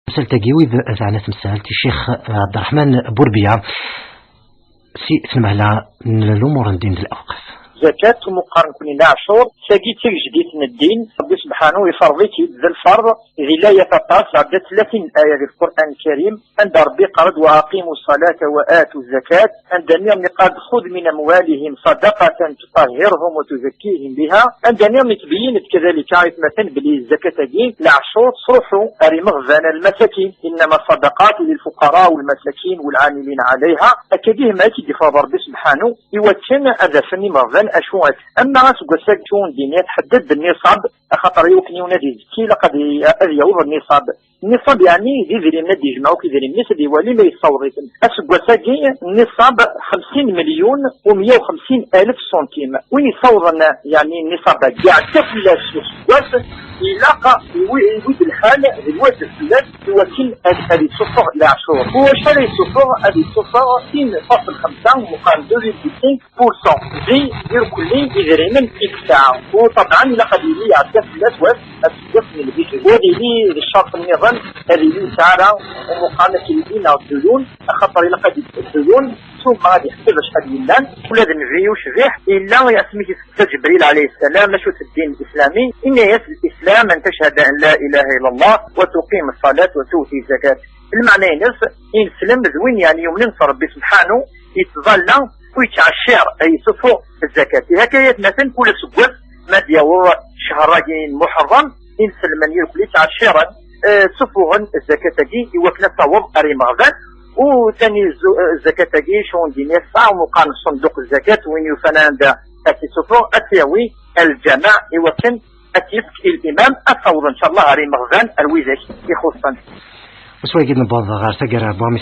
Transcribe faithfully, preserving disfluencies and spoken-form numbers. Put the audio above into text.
Tamsalt-agi wid teɛna temsalt i Ccix Ɛebderreḥman Burbiya si tnemhla n lumuṛ n ddin d lewqaf. Zakat, umuqar nekkni n leɛcur, tagi d tagejdit n ddin. Ṛebbi sebḥanu iferḍ-itt-id d lferḍ di layat aṭas, ɛedda tlatin aya di Lqur'an Lkarim, anda Ṛebbi iqqar-d: "Wa aqimu ṣṣalata wa atu zakat", anda nniḍen iqqar-d: "Xud min amwalihim sadaqatan tutahhiruhum wa tuzakkihim biha", anda nniḍen ittbeyyin-d kadalika aytmaten belli zzakat-agi, leɛcur, tettruḥu ar imeɣban, al-masakin, innama ṣṣadaqatu lil fuqara wal masakin wal amilina ɛalayha. Akkagi hma i k-id-ifreḍ Ṛebbi sebḥanu, i wakken ad afen imeɣban acu ad. Ama aseggas-agi, acu n ddin, tḥedded nniṣab, axaṭer i wakken yiwen ad izekki, ilaq ad i-, ad yaweḍ nniṣab. Nniṣab, yeɛni d idrimen, ad d-yejmeɛ akk idrimen-is, ad iwali ma yessaweḍ-iten. Aseggas-agi, nniṣab xemsin milyun u meyya u xemsin alef sentim. Win yessawḍen, yeɛni, nniṣab-agi, iɛedda fell-as useggas, ilaq iwi-, iwi-d lḥal d lwajeb fell-as i wakken ad, ad yessufeɣ leɛcur. U wacu ara yessufeɣ? Ad yessufeɣ sin faṣel xemsa, meqqar deux virgule cinq pour cent, di irkelli idrimen i yesɛa. U ṭabɛan ilaq ad yili iɛedda fell-as wass, aseggas n lhijri. U ad yili d ccerṭ nniḍen, ad yili yesɛa ara umuqam akken i d-yenna dduyun, axaṭer ilaq ad yeddu dduyun, summa ad yeḥseb acḥal yellan. Ula d Nnbi ucbiḥ, yella asmi i s-yefka Ǧebril ɛalayhi ssalam acu-t ddin lislami, yenna-yas: "Lislam an teched an la ilaha illa Allah wa tuqim ṣṣalat wa tuti zakat." Lmeɛna-ines, ineslem d win, yeɛni, yumnen s Ṛebbi sebḥanu, yettẓalla, u yettɛeccir, ay yessuffuɣ zzakat. Ihi akka, ay atmaten, kul aseggas ma d-yaweḍ ccher-agi n Muḥerram, inselmen irkelli ttɛecciren, eh, ssuffuɣen zzakat-agi i wakken ad taweḍ ar imeɣban. U tani zzu-, eh, zzakat-agi, acu n ddin, tesɛa umuqar n ṣṣenduq zzakat, win yufan anda ad t-issuffuɣ, ad t-yawi ar lǧameɛ i wakken ad t-yefk i limam, ad taweḍ, ncallah, ar imeɣban, ar widak ixuṣṣen. S wayagi i d-newweḍ ɣer taggara n wamis